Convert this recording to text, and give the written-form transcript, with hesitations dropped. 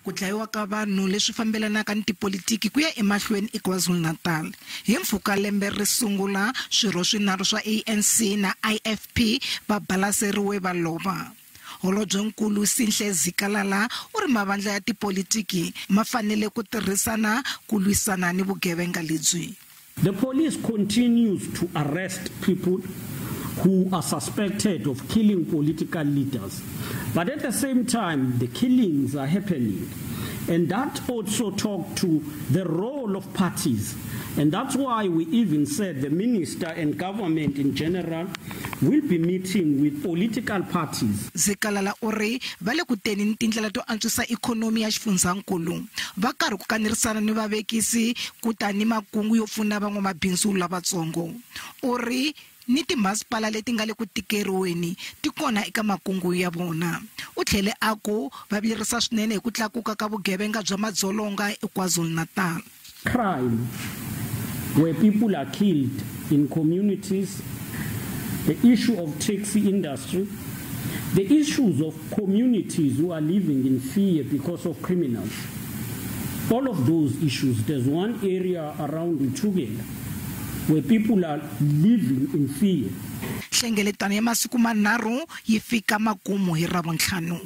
Ku dlayiwa ka vanhu leswi fambelanaka ni tipolitiki ku ya emahlweni eKwaZulu-Natal. Hi mpfhuka lembe ri sungula, swirho swinharhu swa ANC na IFP va balaseriwe va lova. Holobyenkulu Sihle Zikalala u ri mavandla ya tipolitiki ma fanele ku tirhisana ku lwisana ni vugevenga lebyi. The police continues to arrest people who are suspected of killing political leaders. But at the same time, the killings are happening. And that also talked to the role of parties. And that's why we even said the minister and government in general will be meeting with political parties. Zikalala u ri va le ku teni ni tindlela to antswisa ikhonomi ya xifundzankulu. Va karhi ku kanerisana ni vavekisi ku ta ni makungu yo pfuna van'wamabindzu lavatsongo. U ri ni timasipala leti nga le ku tikeriweni ti kona eka makungu ya vona. U tlhele a ku va vilerisa swinene hi ku tlakuka ka vugevenga bya madzolonga eKwaZulu-Natal. Crime where people are killed in communities, the issue of taxi industry, the issues of communities who are living in fear because of criminals. All of those issues, there's one area around uThukela where people are living in fear. Nhlengeletano ya masiku manharhu yi fika makumu hi Ravuntlhanu.